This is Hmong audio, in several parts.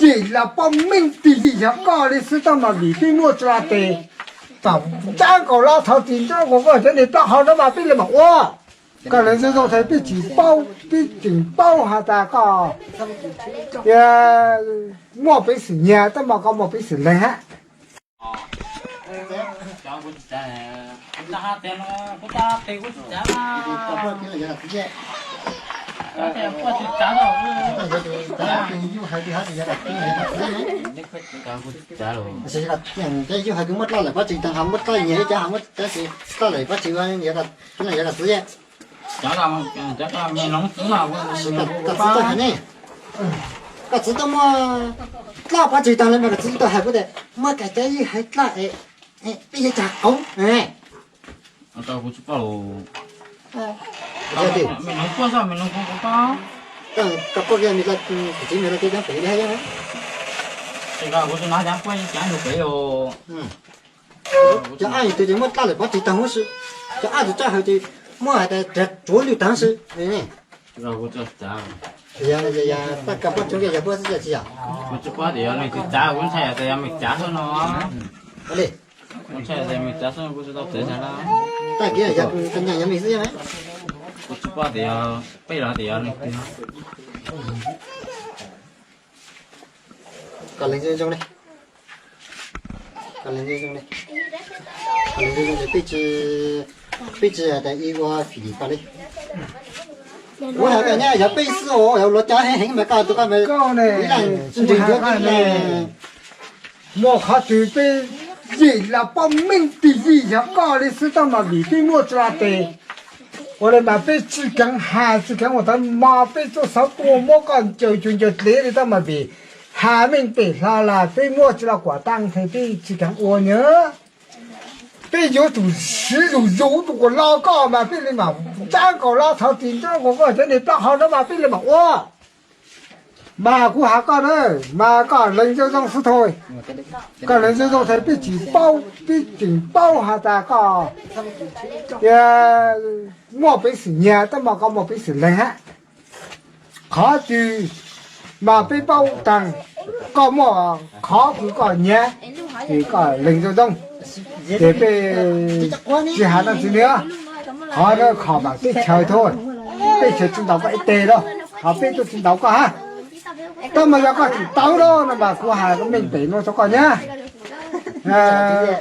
Tim los poj meej tim yig yog koj li xwb tab mas vim peb muaj tsis los tes, tam ntsab nkaus los thov tsis nrab nkaus koj cov niag plaub hau no mas peb li mam ua. Koj leej zoo zoo thaum peb tsis paub, peb tseem paub has tas koj tias muaj peev xwm nyiag tab mas koj muaj peev xwm lees hab. Yus hais kws muaj dlaj lawm pab tsev tag, ho muaj dlaj nyiag ib cov, ho muaj dlaj lawm pab tsev, yog koj txiv, koj txiv tau hais ne, koj txiv tau muaj dlaj pab tsev tag lawm mas koj txiv tau hais kuv tias muaj kais cov yus hais dlaj es peb yuav cas qauv. Koj poj kiag, koj txiv me los tias cov pem li hab, cov aj tus ces muaj dlaj lawm pab tsev tag huv si, cov aj tus txawj hais ces muaj hais tias tsuav lwj tag si. Yog, yog, yog, koj poj tsev yog puab xwb tsis yog? Kuv tsis paub tias yog leej twg txav, kuv ntshai tias yog mej txav xwb no. Ua li, kuv ntshai tias mej txav xwb, kuv tsis tau txav na. Tag kis yog koj nyaam yog mej xwb. Kuv tsis paub tias yog peb los tias yog leej twg. Koj lees zoo zoo li, koj lees zoo zoo li, koj lees zoo zoo li, peb tsis, peb tsis tas ib ua fim li koj li. Kuv hais koj nyab yog peb xwb os, yog luag cov heev heev mas koj tus koj mas ib leeg tsis nrug yuav koj ne. Muaj qhov twg peb yim los poj meej twg yim yog koj li xwb tab mas vim peb muaj tsis los tes. Ua li mas peb tsis kheev has tsis kheev ua tau mov, peb tuaj xauv tuaj muab koj ncaws cuag ncaws dlev li tab mas vim has meej pem hlo las peb muaj tsis los kuam taaj nqhe peb tsis kheev ua nyab. Peb yuav tsum siv zuj zus tus kuas lo koj mas peb li mas ntsab nkaus los thov tsis nrab nkaus koj cov niag plaub hau no mas peb li mas ua. Mas kuv has koj na, mas koj lees zoo zoo xwb tho. Koj lees zoo zoo thaum peb tsis paub, peb tseem paub has tas koj tias muaj peev xwm nyiag tab mas koj muaj peev xwm lees hab. Qhov twg mas peb paub taag, koj muaj qhov kws koj nyiag, ces koj lees zoo zoo, ces peb tsis has dab tsi li. Qhov no kho mas teb chaws tho, teb chaws tsis ntaus koj ib teg lawm, ho peb tuaj tsis ntaus koj hab. Tab mas yog koj tseem tawv lawm no mas kuv has meej pem no rau koj nyab.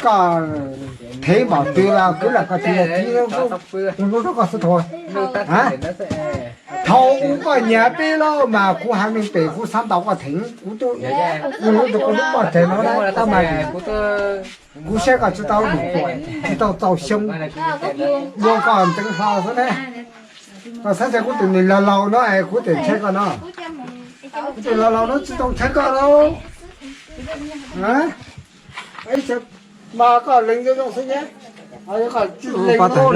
Koj thev npaum twg los kwv lam koj tsis yog tib lub rau koj xwb tho. Thaum ub koj nyiag peb lawm mas kuv has meej pem kuv xav ntaus koj theev, kuv tuaj ua lub rau koj lub poj tseg no tab mas kuv saib koj tsis tau lwm tuam, tsis tau txaus xyoo, ua koj ntxeev hlo xwb ne. Koj xav tias kuv tus niam laus laus no es kuv tseem ntshai koj no, kuv tus laus laus no tsis tau ntshai koj lauj. Mas koj lees zoo zoo xwb nyab, koj tsis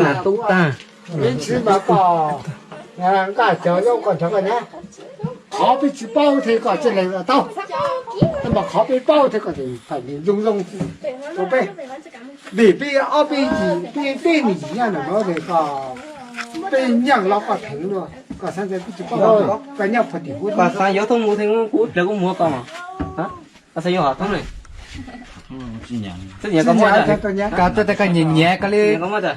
lees tub tag, ib ntsis mas koj nqaj cawv zoo koj nrog koj nyab. Qhov peb tsis paub thiaj koj tsis lees tau, tab mas qhov peb paub thiaj koj tseem txhais zoo zoo rau peb. Vim peb ob peb yim, peb peb me yim nyob ntawm no es koj, peb nyeej los koj theev dua, koj xav tias peb tsis paub, koj nyob puag tim huv, koj xav yuav thoob mus theev kuv dlawg kuv muag koj mas. Koj xav yuav hom thoob ne? Koj twb tias koj nyiam nyiam koj li, koj mus li.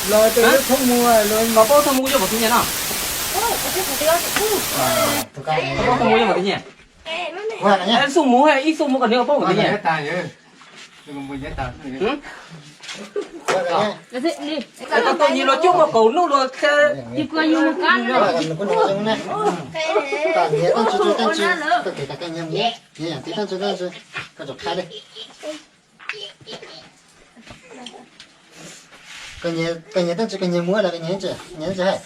Los tes thoob mus, koj paub thoob mus yog pom tis nyiam no? Koj paub thoob mus yog pom tis nyiam? Ib xub mus, ib xub mus kom nws paub pom tis nyiam. Koj tuaj nyiag luag cuaj pua kaum nub luag thiab. Koj nyiag tab sis koj nyiag muv los koj nyiag tsi, nyiag tsi hais?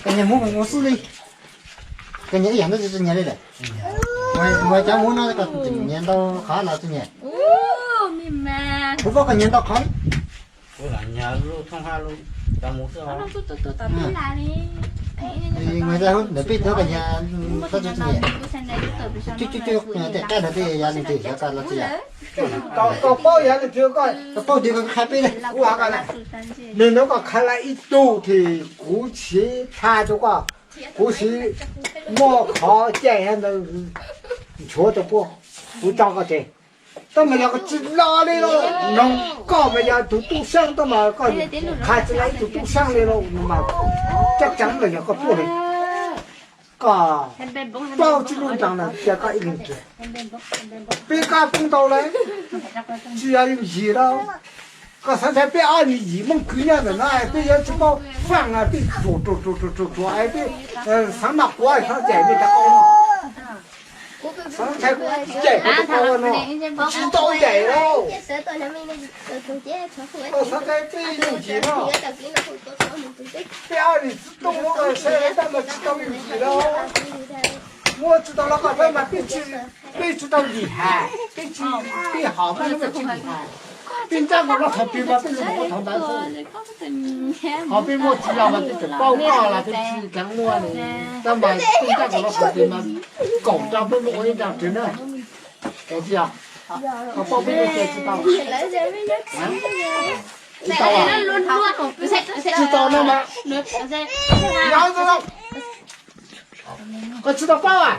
Koj nyiag muv mus mus xwb li. Koj nyiag ib yam ntawd tsis nyiag li lawm. Mus cov muv no koj nyiag ntau qhov los tsis nyiag? Kuv paub koj nyiag ntau qhov. Ntawm peb tuav koj nyias, txhob txwv txwv nyias. Cub cub cub, tej rab ntawd peb yav leej twg yav koj los tsis yog. Koj paub yav leej twg koj, koj paub twg koj qhia peb. Kuv hais koj na, nws nrog koj qhia lawm ib tug ces kuv siv tha rau koj, kuv siv muaj qhov caij ntawd nchuav rau puab, kuv tso koj tseg. Tab mas yog koj tsis los li lauj, no koj mas yog tus tub sab tab mas koj qhia tsis tau ib tug tub sab li lauj, mas tseeb tseeb los yog koj tuaj li. Koj plaub tsib lub nrees no cia koj ib leeg kiag. Peb kab kub ntau lawm, tsis yog yooj yim lauj. Koj xav ntshai peb ob leeg yim Hmoob kwv nyob ntawm no peb yuav tsis paub faaj, peb ruam ruam ruam ruam ruam es peb xav maj quav xav ncaim peb rov qab no. Xav ntshai kuv ncaim kuv tus qau no, tsis tau ncaim lauj. Koj xav ntshai peb yooj yim no, peb ob leeg xwb tuaj muab koj saib tab mas tsis tau yooj yim lauj. Muab tsis tau los koj saib mas peb tsis tau yim hais, peb tsis, peb hom peb lub tsis yim hais. Peb nrab nkaus lub thaum twg mas peb lub thaum ntawd xwb. Ho peb muaj tsis yog mas peb tseem paub koj los peb tsis kheev muaj li. Tab mas peb nrab nkaus lub thaum twg mas kaum rau peb muaj ua ib nrab twg na. Koj tsis yog, koj paub peb lub tsis tau. Tsis tau, tsis tau no mas. Koj tsis tau paub a?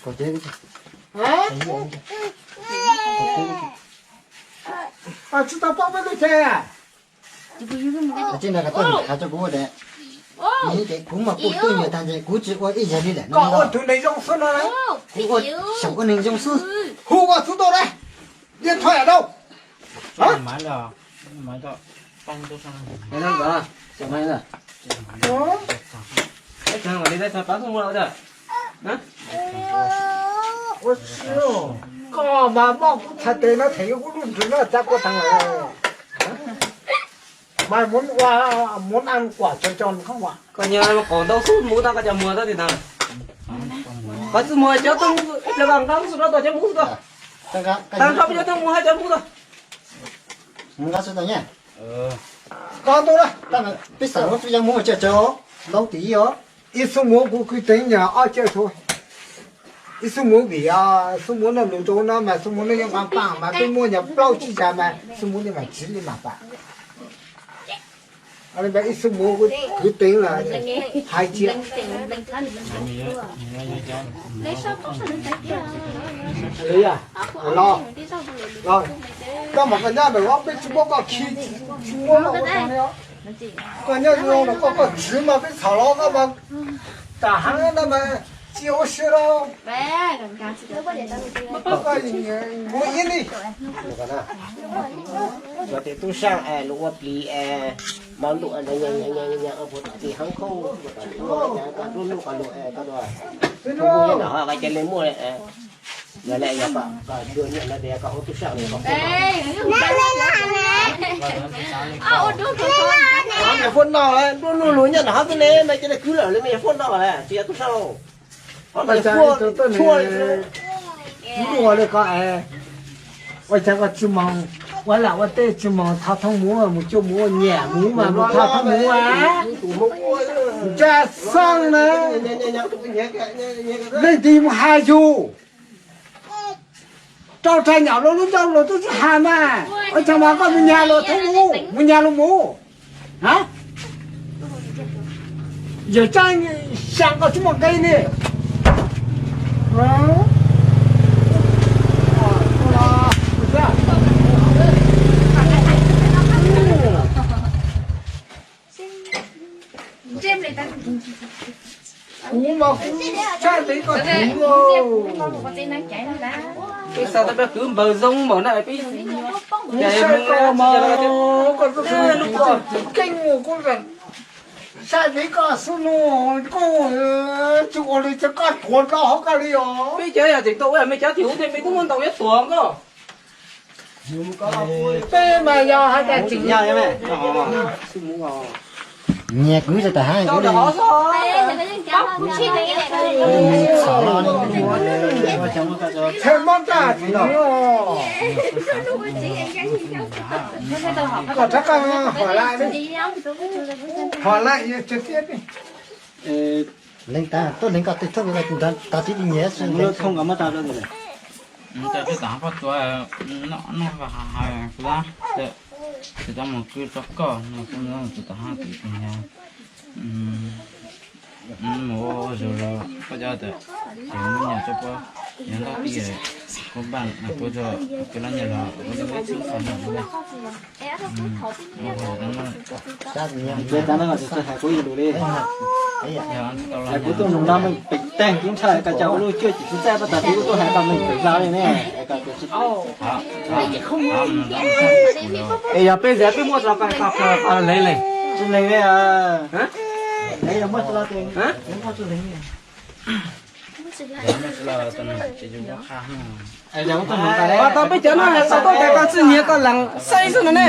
Koj tsis tau paub peb lub tsis a? Kuv mas kuv twb nyiam tag ntshe kuv tsis ua ib yam li lawm no. Koj ua tus neeg zoo xwb no, kuv ua xyaum ua neeg zoo xwb. Hu koj txhua tus na, điện thoại ở đâu? Ua tsi, koj mas mob kuv txhais tes no them kuv lub ntsws no txav kua tag lawm. Mas muab ua, muab ăn quả trồng trồng không ạ? Koj nyiam qos ntau xwb muab tau koj cov muag tau tim ntawd. Koj tsis muag cov tub ib pliag nqa xwb rau tom cov muag tau. Tag nrho peb cov tub muag hab cov muag tau. Koj ntu na, peb xav lub tub cov muag tsawg tsawg, ntau tim os. Ib xub muag kuv kwv teev nyag ob caj txhua. Ib xub muag vim xub muag no lug rau no mas xub muag no yeej nqa paaj mas peb muaj nyag plaub tsib zag mas xub muag li mas tsiv li mas pam. Ib xub muag kuv kwv teev los hais tias, los, koj mas koj nyob ntawm no peb tsis muab koj khi, tsis muab koj ua tag li os. Koj nyob zoo los koj, koj txiv mas peb txhom los koj mas tam heev no mas tsis ua si rau. Koj muab ib li. Cov tub saab es luag ua plig es mov ntuj, puag tim hoob khaub, koj nruab nuj koj lug, koj tus nyob no koj cia li muaj, yog le yog koj, koj nyiam no tias koj ua tub saab li koj. Niam fuab noj, nruab nuj lug nyob no xwb ne, mas cia li kwv lawm li, niam fuab noj lawm tsis yog tub saab lauj. Ua cas koj tsis moog, ua lam ua teb tsis moog thov thoob muv, mus cuaj muv, nyiam muv mas mus thov thoob muv a. Ntsa xeeb na, leej twg mus has yug rau rag nyam luag lub ncauj luag twb tsis has mas, ua cas mas koj mus nyag luag thoob muv, mus nyag luag muv. Yawg Tsaab, xyaa koj tsis muaj nqe ne. Kuv mas kuv saib ntev koj tsis muaj. Peb xav tau peb kwv npawg zoo npaum na peb, kuv saib koj mas koj tsis keej ua kuv saib ntev koj xwb no, koj tsis ua li ces koj tuag rau hauv koj li os. Peb cov yog tseem tau ua me cov tim huv thiab peb tub muab ntaus yuav tuag koj. Peb mas yog hais tias tseem Nyias kwv tsis tas hab. Txhawm mob tag tsis kom rab qaj hom laj, hom laj yog tsis tiab. Leej tas tuaj leej koj tej thoob tas tib li nyias. Tsis tas hab poj tuav, noj hais kuv tab, tsis tau mus kwv rau koj no, kuv tsis tas hab kuv mus ua zug los koj cov tas, ces muab nyias rau puab, yog ntaub tib, kuv npaj kuv rau kuv lab nyias los kuv ib txhub qhov no kuv le. Ces tas no tsis hais kuv ib lus li. Kuv tuaj noog no meej pem tag kib ntshai koj cov ua luj cuaj cim txij txaj pab tag kib, kuv tuaj hais koj meej pem hlo li ne. Es yog peb ntxiv peb muab tso koj lees lees, tsis lees li. Yog muab tso, muab tso lees li. Pas tau peb cov no tau tuaj tas koj txij nyias koj lees xeeb xwb no ne.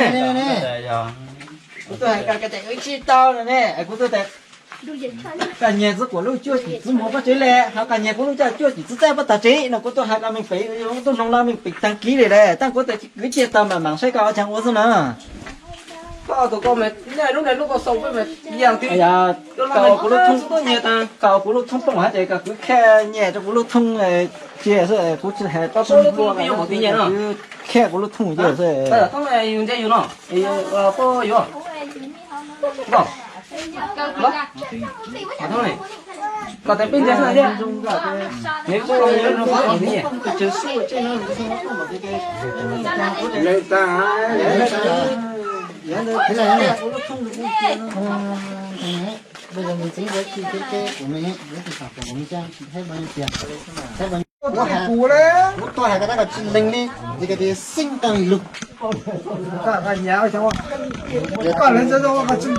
Kuv tuaj hais koj tsis tau no ne, kuv tuaj tas koj nyias txwv kuam luj cuaj cim txwv muag pob tsev le, ho koj nyias kuv luj cuaj cim txwv txaj pab tag tsev no, kuv tuaj hais koj meej pem, kuv tuaj noog no meej pem tag kib li le, tab kuv tas kwv cia tau mam mam saib koj ua caag ua xwb na. Koj tus koj mas lub no lub koj xaus peb mas yog twg, koj kuv lub thoob, koj kuv lub thoob poob hab ces koj kwv khaj nyiaj rau kuv lub thoob tsia xwb, kuv tsis hais, koj kwv khaj kuv lub thoob cia xwb. Koj tas peb ntxiv xwb thiab. Kuv tuaj hais koj tab koj tsis lees li, ces koj tias xeeb tag lug. Koj lees tsis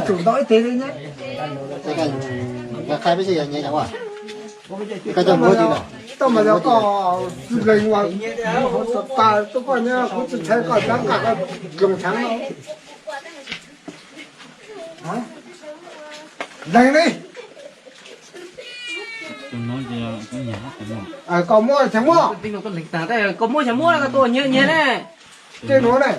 tsum ntau ib teg li ne. Koj qha peb xwb yog nyias xyov ua, koj coj mus ua twg lawm? Tau mas yog koj tsis lees ua, tas tuaj koj nyob kuv tsis txhais koj rab qaj koj dloos tshav no. Lees li. Koj muab tsis muab? Koj muab tsis muab koj tuaj nyias nyias ne. Tej nuav ne.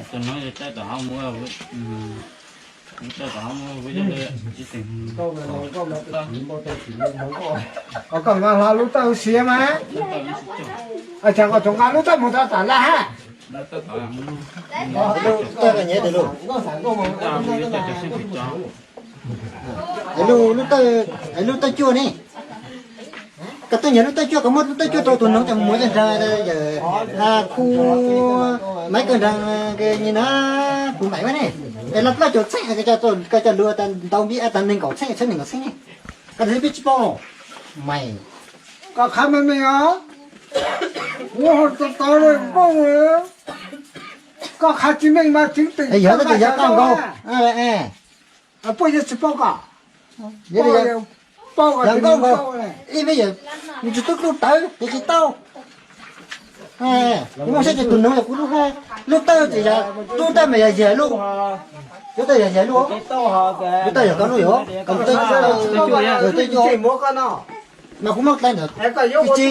Koj mas hla lub tawj siav mas. Cas koj tsuas nqa lub tawj mus tas tas laj hab. Lub tawj cuaj ne. Koj tuaj nyiag lub tawj cuaj, koj muab lub tawj cuaj rau tus noog coj mus muag coj nraag, yawm Khu, Maiv Kawg Nraag, nyi na, kuv maim ne. Es laj plaub caug txheej koj coj lug tas ntau npib tas nees nkaum txheej, txheej nees nkaum txheej ne. Koj tas peb tsis paub los mas. Koj qha meej meej os. Kuv hu tau tau le npoj, koj qha tsis meej mas tseev teem yog koj nkaus. Puab yeej tsis paub koj. Yog nkauj nkaus, ib me yawm tsis tub lub tawv ces tsis tau. Kuv muaj siab ces tus noog yog kuv lub hab, lub tawj ces yog, lub tawj mas yog yam lub, lub tawj yog yam lub, lub tawj yog koj lub yom, koj lub tawj, tawj cuaj, mas kuv muab dlai ntawm ib tsi.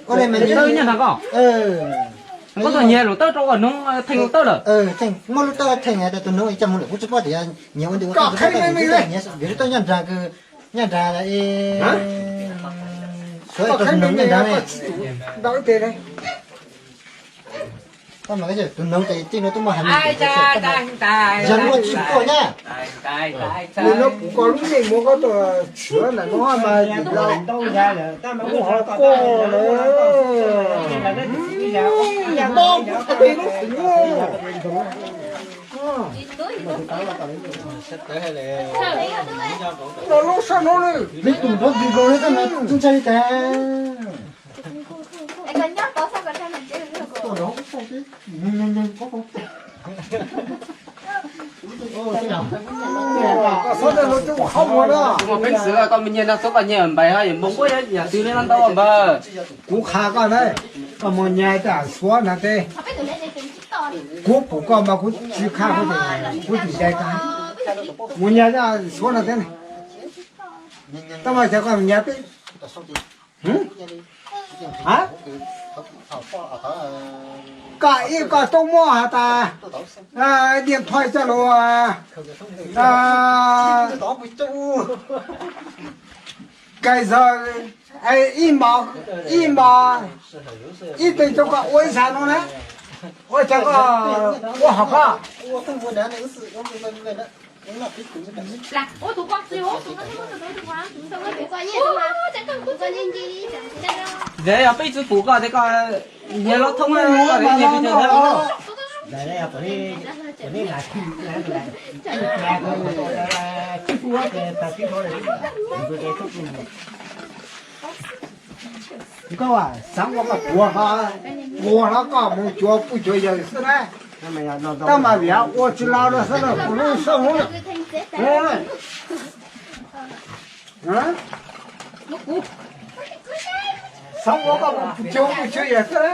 Ua li mas nyiag lub tawj rau koj noog theej lub tawj lawm. Muab lub tawj theej tas tus noog coj mus lawm kuv tsis paub tias nyiag ua ntej ua tawj, yog lub tawj nyob nraag, nyob nraag, suav rau tus noog nyob nraag ne. Koj mas tus noog ces tij no tuaj muaj hais me ntsis, yog lub tsis tuaj nyab. Nim no kuv koj lub neej muab koj tus tshwv ntawm no mas kuv ho koj lawm. Mob kuv tau peb lub xwb. Lub sab no li. Vij tus nrov ntws nkaus li tab mas tsis ntshai li cas. Koj txhob tej lus coj kuv qhov muag na. Kuv muaj peev xwm koj me nyiag no txhob koj nyiag npaim ho yawm npoo npuab yam twg li no ntau npawg. Kuv qha koj na, koj muaj nyiag tas suav nrag teb. Kuv pum koj mas kuv tsis qha kuv tes, kuv tsis ncaim tas. Mus nyas suav no thiab ne. Tab mas xyov koj mus nyas peb. Koj ib koj tub muab has tas diam thoi coj lus, kais zog ib mos, ib mos, ib teg rau koj ua ib sab no na. Ua cas koj ua hom koj? Ntawd yog peb tsis pum koj tias koj nyias los thoob nyias pes tsawg thiab. Koj xav ua koj puas, puas los koj mus cuag puj cuag yawg xwb na. Tab mas vim ua tsis los no xwb na, kuv lub xauj lub. Xav ua koj mus cuag puj cuag yawg xwb na.